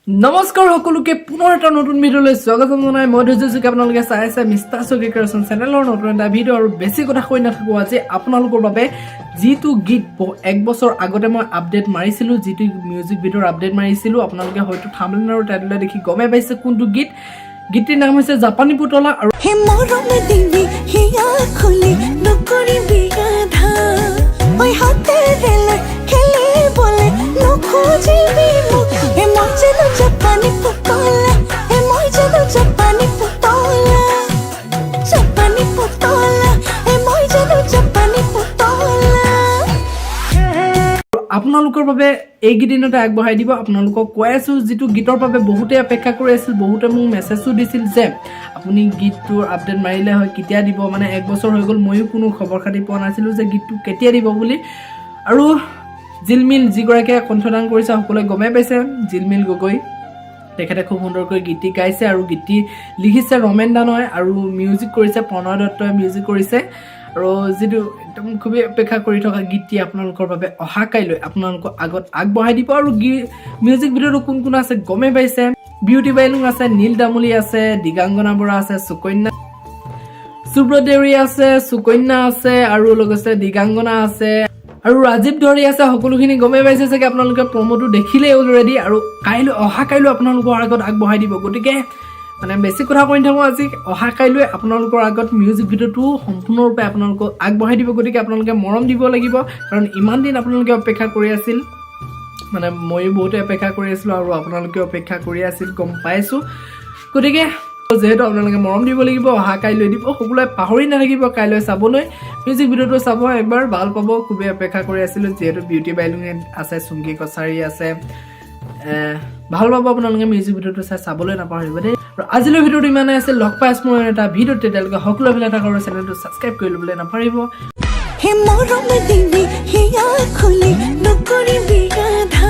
নমস্কাৰ সকলোকে, পুনৰ এটা নতুন ভিডিঅ'লৈ স্বাগতম জনাই মই ধৈৰ্য চুকে। আপোনালোকে চাই আছে মিষ্টাৰ চুকে ক্ৰিয়েশ্যন চেনেলৰ নতুন এটা ভিডিঅ'। আৰু বেছি কথা কৈ নাথাকোঁ, আজি আপোনালোকৰ বাবে যিটো গীত এক বছৰ আগতে মই আপডেট মাৰিছিলোঁ, যিটো মিউজিক ভিডিঅ'ৰ আপডেট মাৰিছিলোঁ, আপোনালোকে হয়তো থাম্বনেইল আৰু টাইটেল দেখি গমেই পাইছে কোনটো গীত। গীতটিৰ নাম হৈছে জাপানী পুতলা আৰু হে মৰম দিবি হিয়া খুলি, নকৰিবি আধা। ঐ হাতেৰে লৈ খেলিবলে নুখুজিবি মোক। হে মই জানো জাপানী পুতলা, হে মই জানো জাপানী পুতলা, জাপানী পুতলা, হে মই জানো জাপানী পুতলা। আপোনালোকৰ বাবে এইকেইদিনতে আগবঢ়াই দিব। আপোনালোকক কৈ আছোঁ, যিটো গীতৰ বাবে বহুতে অপেক্ষা কৰি আছিল, বহুতে মোক মেছেজো দিছিল যে আপুনি গীতটোৰ আপডেট মাৰিলে হয়, কেতিয়া দিব? মানে এক বছৰ হৈ গ'ল, ময়ো কোনো খবৰ খাতি পোৱা নাছিলোঁ যে গীতটো কেতিয়া দিব বুলি। আৰু জিলমিল যিগৰাকীয়ে কণ্ঠদান কৰিছে, সকলোৱে গমেই পাইছে, জিলমিল গগৈ, তেখেতে খুব সুন্দৰকৈ গীতটি গাইছে আৰু গীতটি লিখিছে ৰমেন দানয় আৰু মিউজিক কৰিছে প্ৰণয় দত্তই মিউজিক কৰিছে। আৰু যিটো একদম খুবেই অপেক্ষা কৰি থকা গীতটি আপোনালোকৰ বাবে অহা কাইলৈ আপোনালোকৰ আগত আগবঢ়াই দিব। আৰু মিউজিক ভিডিঅ'টো কোন কোন আছে গমেই পাইছে, বিউটি বাইলুং আছে, নীল তামুলী আছে, দিগাংগনা বৰা আছে, সুকন্যা, সুব্ৰত দেউৰী আছে, সুকন্যা আছে আৰু লগতে দিগাংগনা আছে আৰু ৰাজীৱ দৰি আছে। সকলোখিনি গমেই পাইছে চাগে আপোনালোকে, প্ৰম'টো দেখিলেই অলৰেডি। আৰু কাইলৈ, অহা কাইলৈ আপোনালোকৰ আগত আগবঢ়াই দিব। গতিকে মানে বেছি কথা কৈ নাথাকোঁ আজি, অহা কাইলৈ আপোনালোকৰ আগত মিউজিক ভিডিঅ'টো সম্পূৰ্ণৰূপে আপোনালোকক আগবঢ়াই দিব। গতিকে আপোনালোকে মৰম দিব লাগিব, কাৰণ ইমান দিন আপোনালোকে অপেক্ষা কৰি আছিল, মানে ময়ো বহুতে অপেক্ষা কৰি আছিলোঁ আৰু আপোনালোকেও অপেক্ষা কৰি আছিল, গম পাইছোঁ। গতিকে যিহেতু আপোনালোকে মৰম দিব লাগিব, অহা কাইলৈ দিব। সকলোৱে পাহৰি নাথাকিব কাইলৈ চাবলৈ, মিউজিক ভিডিঅ'টো চাব একবাৰ, ভাল পাব। খুবেই অপেক্ষা কৰি আছিলোঁ, যিহেতু বিউটি বাইলুং আছে, চুমকি কছাৰী আছে, ভাল পাব আপোনালোকে মিউজিক ভিডিঅ'টো চাই, চাবলৈ নাপাহৰিব দেই। আৰু আজিলৈ ভিডিঅ'টো ইমানেই আছিল। লগ পাই আছোঁ মই এটা ভিডিঅ'ত, তেতিয়ালৈকে সকলোৱে ভালে থাকক আৰু চেনেলটো ছাবস্ক্ৰাইব কৰি ল'বলৈ নাপাহৰিব। হে মৰম দিবি হিয়া খুলি, নকৰিবি আধা।